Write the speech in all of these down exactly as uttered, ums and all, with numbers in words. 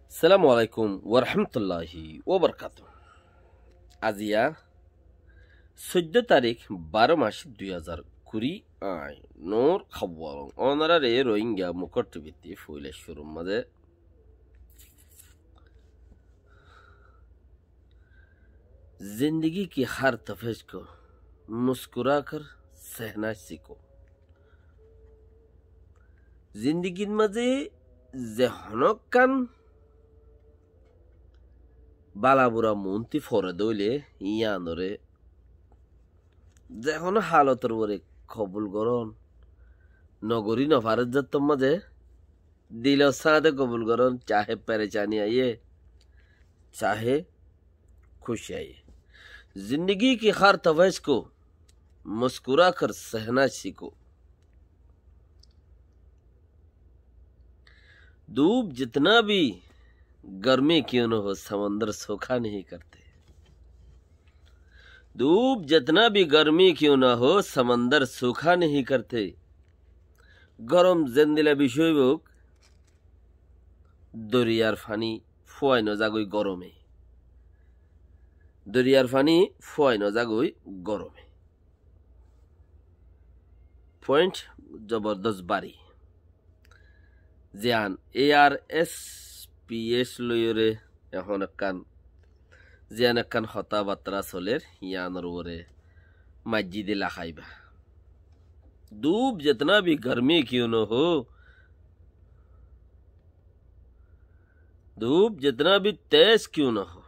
Assalamu alaikum warahmatulláhi wabarakátuhu. Aziya soiddó tarík, baró mac, dui házar kuri. Añí Nur Hawalong. Ónoraré Rohingya Mukór Tibittí foila cúrur mazé زندگی کی ہر تپش کو مسکرا کر سہنا سیکھو. Zindigir mazé ze honókkán bála bura muúnti fore dóile yíanoré ze honó halotor uore kobul gorón, nogorí nofarer zattór mazé dilor sáñte kobul gorón, cahe perecani aiyé, cahe kúci aiyé. زندگی کی ہر تپش کو مسکرا کر سہنا سیکھو. دھوپ جتنا بھی گرمی کیوں نہ ہو، سمندر سوکھا نہیں کرتے. دھوپ جتنا بھی گرمی کیوں نہ ہو، سمندر سوکھا نہیں کرتے. Gorom zendila beci óibok, doriyar faní fúai nozagói gorome. Doriyar faní fúai nozagói gorome. Point zobordos bari. Ziyan A R S P S loiyóre ehón ekkán, ziyan ekkán hotábattara solér, yíanor uore maijjí de laháiba. دھوپ جتنا بھی گرمی کیوں نہ ہو، دھوپ جتنا بھی تیز کیوں نہ ہو،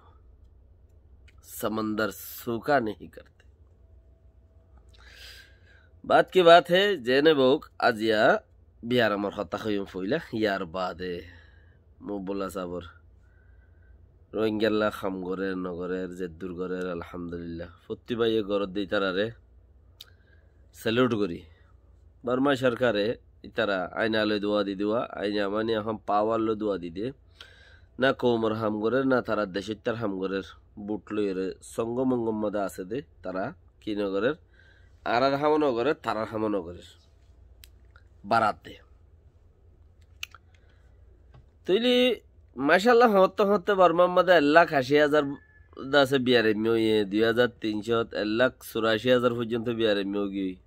سمندر سوکھا نہیں کرتے. Baat ki baat hai, zene bouk, aziya biyaramor hotá hoiyum foila, yar baade Mubolla sabor Rohingyalla ham gorer, nogorer, zeddur gorer, alhamdulillah. Fottí báiye gorer de itarare salute gorí. Borma sorkare itara aina loi dua di dua, aina mani ehón power loi dua di de. Na koumor ham gorer, na tarar decóttar ham gorer. Bút loiyóre songo mongor mazé asé de, tara ki nogorer? Añárar ham o nogorer, tarar ham o nogorer. Baratte. Tóile, macállah, hoñtte hoñtte Bormar mazé ek lak ací házar de asé biyarami óiye, dui házar tin cót, ek lak curací házar foijjonto biyarami óigiyoi.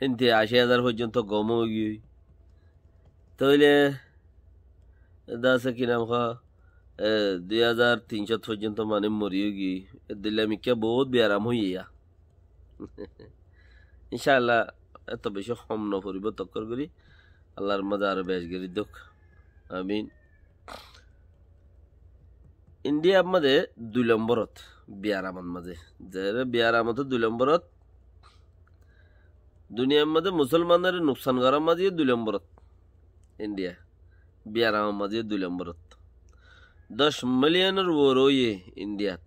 Hínte ací házar foijjonto gom óigiyoi. Tóile, de asé ki nam hoó, e, dui házar tin cót foijjonto manúic mori óigiyoi. Edilla mikká bout biyaram óiye. Incáallah, eto beci hom noforibó tokkor gorí. Allar mazé aró bec gorí douk. Amin. Indiyar mazé dui lomborot, biyaramor mazé. Zere biyaramot dui lomborot. Duniyar mazé musolmanore nuksan gorar mazé dui lomborot. Indiya. Biyaramor mazé dui lomborot. Doc miliyonor uore óiye Indiyat.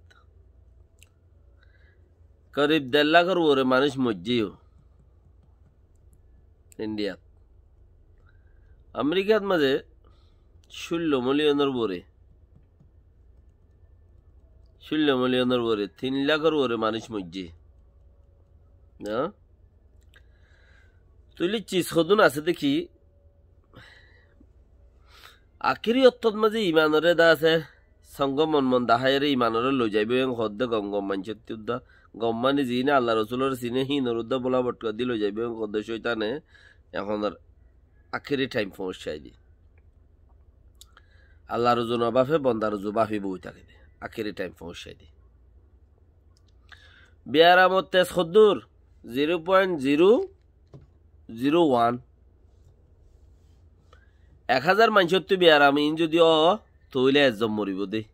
Korib der lakor uore manúic moijjé yó Indiyat. Amerikat mazé cúllo miliyonor uore, cúllo miliyonor uore, tin lakor uore manúic moijjé. Na? Tóile ciz hodún asé de ki, akéri ottót mazé imanoré de asé, songo mon mon daháiyore imanoré loi zaibói en hoódde gom gom maincóttu udda, gom mani ziíne Allah Rosuloré siné híinor udda bóla botka di loi zaibói en hoódde cóitane, ehónor akéri thaim foóñiccái de. Allar uzu no báfe, bondar uzu báfi boi táke de, akéri thaim foóñiccái de. Biyaramor tez hoddúr? Zero point zero zero one. Ek házar maincóttu biyarami iín zodi ó, tóile ezzon moribó de.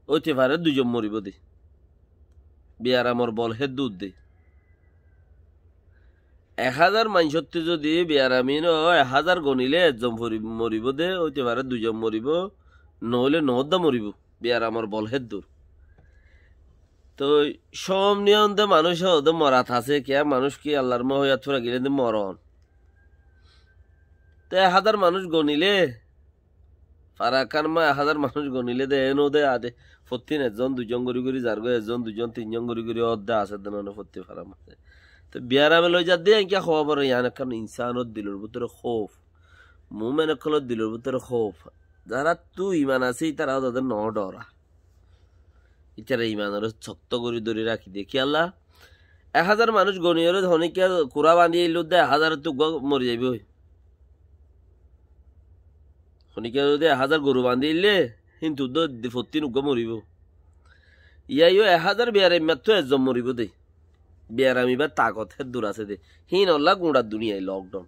Óite fare duizon moribó de. Biyaramor bol héddur de. Ek házar maincóttu zodi biyarami iín ó, ek házar gonile ezzon fori-, moribó de, óite fare duizon moribó, noóile noódda moribó. Biyaramor bol héddur. Toi cómniyonde manúic óde morat asé, kiyá manúic ki Allar mohóiyat fúra gilé de moron. Te ek házar manúic gonile, Farakán ma ek házar manúic gonile de, eno de ade, fottín ezzon duizon gorí gorí zargói, ezzon duizon tinzon gorí gorí ódde asé de none fottí farar mazé. Te biyarame loi zadde, enke hóbor, yián ekkán insánor dilor bútore hóuf. Muúmen ókkolór dilor bútore hóuf. Zaráttu iman asé, ítara ódade no dhora. Ítara imanoré sokto gorí dóri rakí de. Kiyólla? Ek házar manúic goniyoré honíkka kurá bañdí ailé de ek házar ottu uggúa mori zaibói. Honíkka zodi ek házar goru bañdí ailé, híntu de fottín uggúa moribó. Iyá yó ek házar biyarammattú ezzon moribó de. Biyaram ibár takot héddur asé de. Híinolla guñça duniyai lockdown.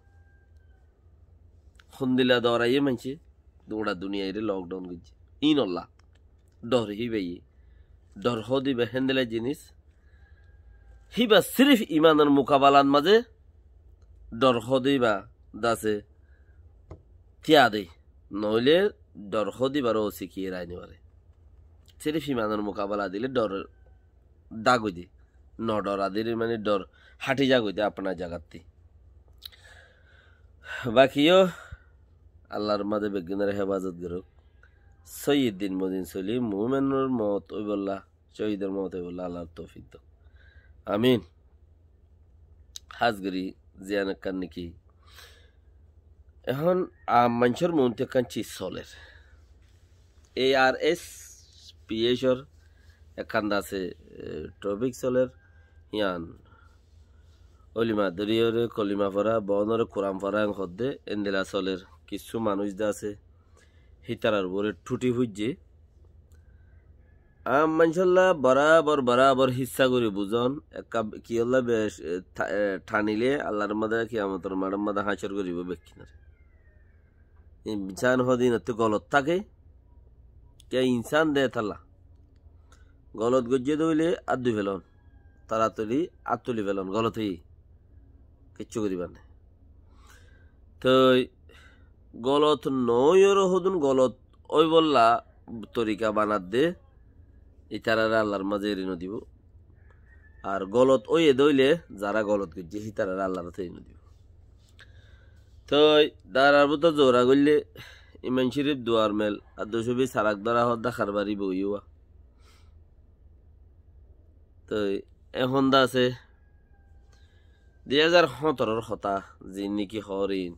Hondila dhoraiyé maincé, guñça duniyairé lockdown goijjé. Híinolla. Dhor híbaye. Dhor hoóde ibá héndila jinis. Híba sirif imanor mukabalat mazé dhor hoóde ibá dase tíya de. Noóile dhor hoóde ibáre ósi kiyé rai nofaré. Sirif imanor mukabala dile dhor dá goi de. No dhora dile mani dhor háthi za goi de apnar zagattí. Baki yó Allar mazé beggúnore hefazot gorouk. Sóiyi din mozin soli muúmenor moot óibolla, cóhidor moot óibolla Allar toufik douk. Amin. Hás gorí ziyán ekkán niki. Ehón aam maincór muúntu ekkán ciz soler. A R S P H or ekkán dase, e, tofik soler. Híyan olima dóriyoré kolima fora, boónoré Kuran fora en hoódde, endila soler. Kissú manúic de asé, hítarar uore thuthi foijjé. Aam maincólla borabor, borabor híssa gorí buzón, ekka kiyólla bec, e, tha-, e, thanile Allar mazé kiyamotor maçor mazé hácor goríbo bekkúnore. Insán hodinottú golot táke, ke insán de tála. Golot goijjé de óile át dui felon, taratari át tuli felon, golot óiye, kiccú goríbar nái. Toi golot noóiyoré hodún golot óibolla torika banadde, ítararé Allar mazé eri nodibó. Ar golot óiye de óile zará golot goijjé, hítararé Allar eri nodibó. Toi darar bútore zora goille Iman Córif, Duar Mel, ar ducó bis sarak dóra hoódda karbari boiyúa. Toi ehón de asé dui házar hóñtoror hotá, ziín niki hoór iín.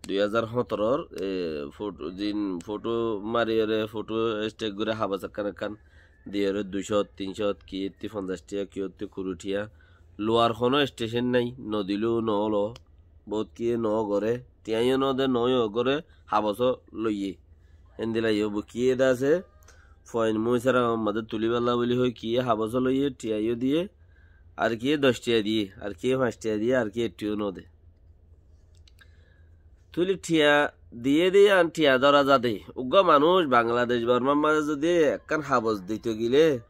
Dui házar hóñtoror, e, fot-, ziín fothó mariyoré, fothó estek gorí habos ekkán ekkán diyoré dui cót, tin cót, kiyóttu fonzaic thiya, kiyóttu kuri thiya. Luwar honó estecen nái, nodilé noólo, boóut kiyé noó goré, thiañyó node noóyo goré, habosó loiyé. Héndila yó bo kiyé de asé, fuain muúisaram mazé tulíballa buli hoi kiyé habosó loiyé, thiañyó diyé, ar kiyé doc thiañ diyé, ar kiyé fañs thiañ diyé, ar kiyé ettiyó node. Tuli thiañ diyé de yían thiañ dóra zade. Uggúa manúic Bangladec, Bormar mazé zodi ekkán habos dito gilé,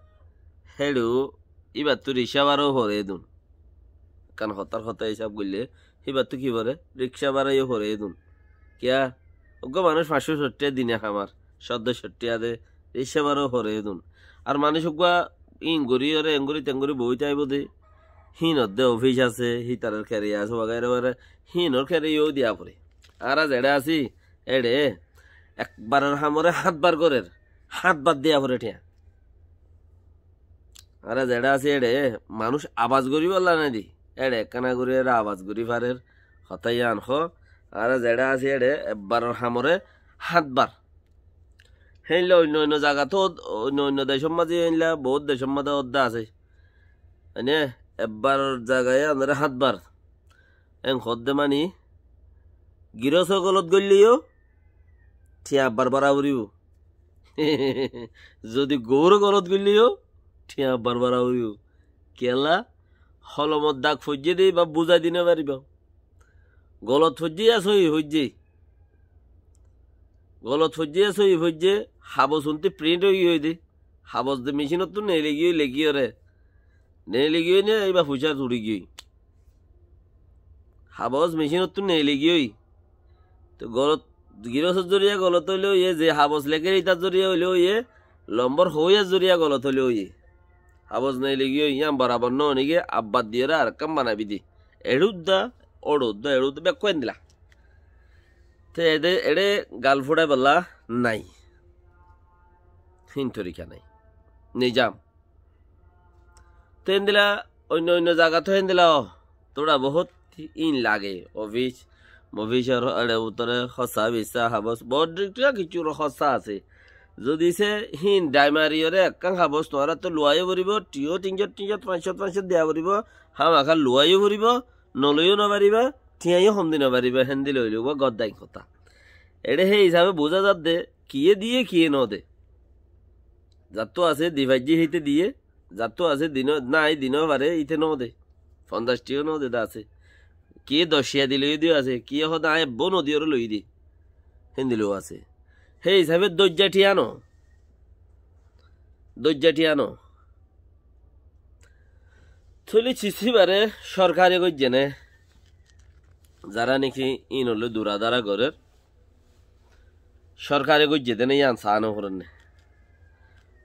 héçe íbattú rikcá bára foré dun. Ekkán hotár hotá hísab goillé, híbattú ki foré? Rikcá bára yó foré dun. Kiyá? Uggúa manúic fañs cót thiañ dine hamar, códdo cót thiañ de, rikcá bára foré dun. Ar manúic uggúa ín gorí, ore en gorí, ten gorí boói táibo de, híinor de ofis asé, hítarar kere asé, wagaira wagaira, híinor kere yó diya foré. Añára zeçé así, eçe ekbaror hamoré háñt bar gorér, háñt bar diya foré thiañ. Añára zeçé así eçe manúic abas goríbolla nái de, eçe ekkána gorí eçe abas gorí farer, hotá yían hoó, añára zeçé así eçe ekbaror hamoré háñt bar. Héinla oinno oinno zagat, oinno oinno decór mazé héinla, boóut decór mazé ódda asé. Mane, ebbar zagaye añára háñt bar. En hoódde mani, girós golot goillé yó, thiañ ebbar bára foribó. Zodi gour golot goillé yó, thiañ ebbar bára foribó. Kiyólla? Holomot dak foijjé de íba buzái di nofaribá. Golot foijjé yá sóhi foijjé. Golot foijjé yá sóhi foijjé, habos untú print ói giyói de. Habos de mecinottú neeli giyói, legiyóre. Neeli giyói ne, íba fucá turi giyói. Habos mecinottú neeli giyói. Te golot, girósor zoriya golot óile óiye, ze habos lekér ítar zoriya óile óiye, lombor hoóiyar zoriya golot óile óiye. Habos neeli giyói, yían borabor nóo niki, abbar diyóre arekkán banabi de. Eçé udda, óçe udda, eçé udda, bekkún endilla. Te ede, eçé gal fuçaibólla nái. Hín torika nái. Nizam. Te endilla, oinno oinno zagat ó endilla ó. Tóra bohút ín lage, ofis, Mofisor eçe bútore hossá missá habos, bodhikká kissúr hossá asé. Zodi se hín dhai mariyóre ekkán habos tuáñrattú luwa yó foribó, tiyó tin cót tin cót fañs cót fañs cót diya foribó, hámaká luwa yó foribó, no loi yó no faribá, tiyá yó hom di no faribá, héndilla óile uggúa goddain hotá. Eçe hé hísabe buzá zadde, kiyé diyé, kiyé no de. Zattú asé, di faijjé híte diyé, zattú asé, di no, nái, di no fare, íte no de. Fonzaic tiyá no de, de asé. Kiyé doc tiya dile yó de asé, kiyé hoó de aññí ebbó no diyóre loi de. Héndilla ó asé. Hé hísabe doijja tiyá no. Doijja tiyá no. Tóile sis híbare sorkare goijjé né? Zará niki íinolloi duradara gorér, sorkare goijjé dé né yían saá no forer né?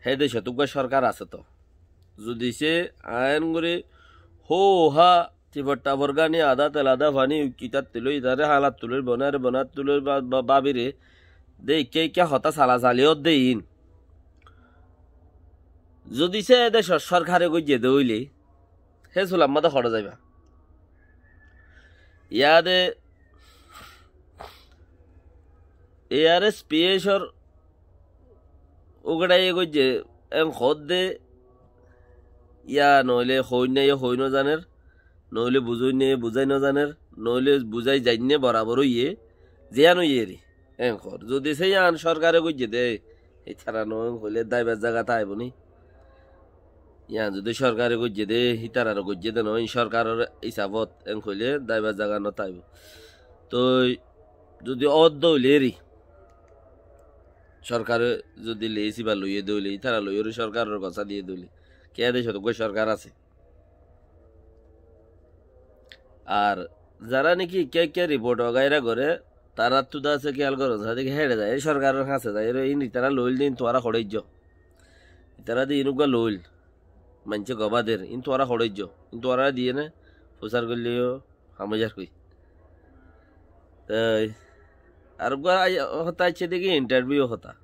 Hé decót uggúa sorkar asé toó. Zodi se añár gorí hó há tifor tafor gáni adá tel adá faní ukkitáttu loi, itaré hálattu loi, bonáre bonáttu loi, ba-, ba-, bábire dé ikká ikká hotá salasali ódde iín. Zodi se e decór sorkare goijjé dé óile, hé sulamma dé hoçé zaiba. Yáde A R S P S or ugaçaiye goijjé, en hoódde, yá noóile hoóinnaye hoói nozaner, noóile buzóinnaye buzái nozaner, noóile buzái zainné borabor óiye, ziyán óiye eri, en hoór. Zodi se yían sorkare goijjé dé, ítara noó en hoilé daibar zaga táibo ni? Yían zodi sorkare goijjé dé, ítarare goijjé dé noó, ín sorkaror isabot en hoilé daibar zaga no táibo. Toi zodi ódde óile eri, sorkare zodi leis íba loiyé dé óile, ítara loiyóre sorkaror gosá diyé dé óile, kiyá decót uggúa sorkar asé? Ar zará niki ikká ikká riport wagaira goré, taráttu dé asé kiyál gorón, saá deki héçe zai, e sorkaror hañsé zai, ere ín itará loóil dé, ín tuáñra hoçé ijjó. Itará dé ín uggúa loóil, maincé gobá der, ín tuáñra hoçé ijjó, ín tuáñra diyé né, fusár goillé yó ham ói zargói. Toi ar uggúa ai-, hotá aiccé deki intarviu hotá.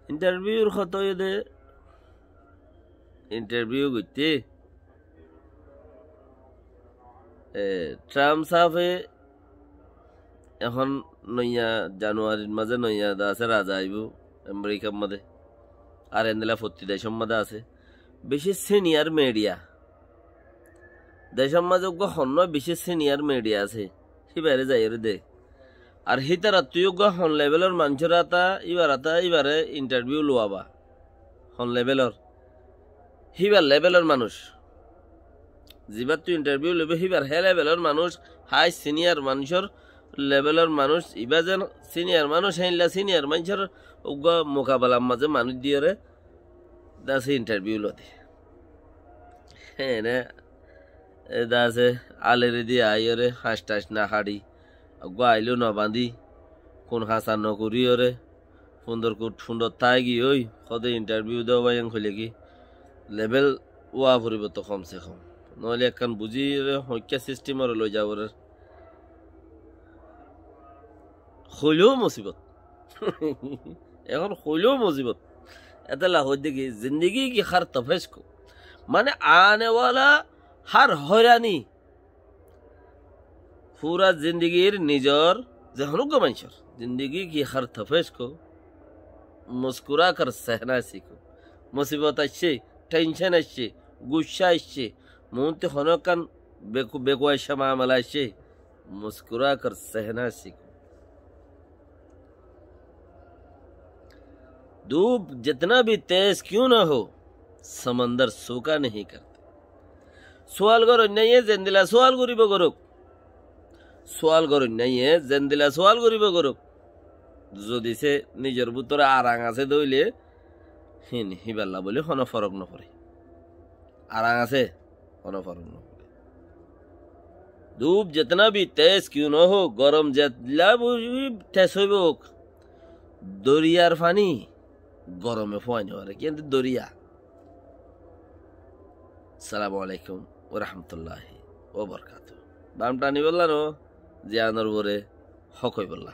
Intarviur hotá óiye dé, intarviu goitté, e, Tramp sáfe ehón noiya Januarir mazé noiya de asé raza aibó Amerikar mazé. Ar endilla fottí decór mazé asé. Beci siniyar midiya. Decór mazé uggúa honnúa beci siniyar midiya asé, híbaré zaiyóre de. Ar hítarattú uggúa hon lebelor maincór ata, íbar ata, íbaré intarviu luwaba. Hon lebelor. Híbar lebelor manúic. Zibáttu intarviu loibó, híbar hé lebelor manúic, hái siniyar manúicor lebelor manúic, ibá zen siniyar manúic, héinla siniyar maincór uggúa mukabelar mazé manúic diyóre, de asé intarviu lode. Héne, e de asé, alere di aiyóre, hañc-tañc no haçi, uggúa ailó no bañdí, kun hañsa no goríyoré, fundor kut fundot táigiyói, hóde intarviu dóba yían hoilé ki, lebel ówa foribó toó hom se hom. Noóile ekkán buzíyoré, hoikká sistimoré loi zaborer. Hoilé musibot. Ehón hoilé musibot. Etolla hoóidde ki, zindigi ki har tafes ko. Mane, ane wala har hoirani. Fura zindigir nizor, ze honó uggúa maincór. Zindigi ki har tafes ko. Muskura kar sehna siko. Musibot aiccé, tension aiccé, guccá aiccé, muúntu honó ekkán beku-, bekuaiccá mamela aiccé. مسکرا کر سہنا سیکھو۔ دھوپ جتنا بھی تیز کیوں نہ ہو، سمندر سوکھا نہیں کرتے۔ Sual goróinnaye zendila sual goríbo gorók. Sual goróinnaye zendila sual goríbo gorók. Zodi se nizor bútore arang asé dóile, hín híballa bóli honó forok noforé. Arang asé, honó forok noforé. دھوپ جتنا بھی تیز کیوں نہ ہو، gorom zetla bui tes óibou, doriyar faní gorome fúai nofaré, kiyólla doriya. Assalamu alaikum wa rahmatullahi wa barakatuhu. Bam tanibolla no, ziyanor uore hók óibolla.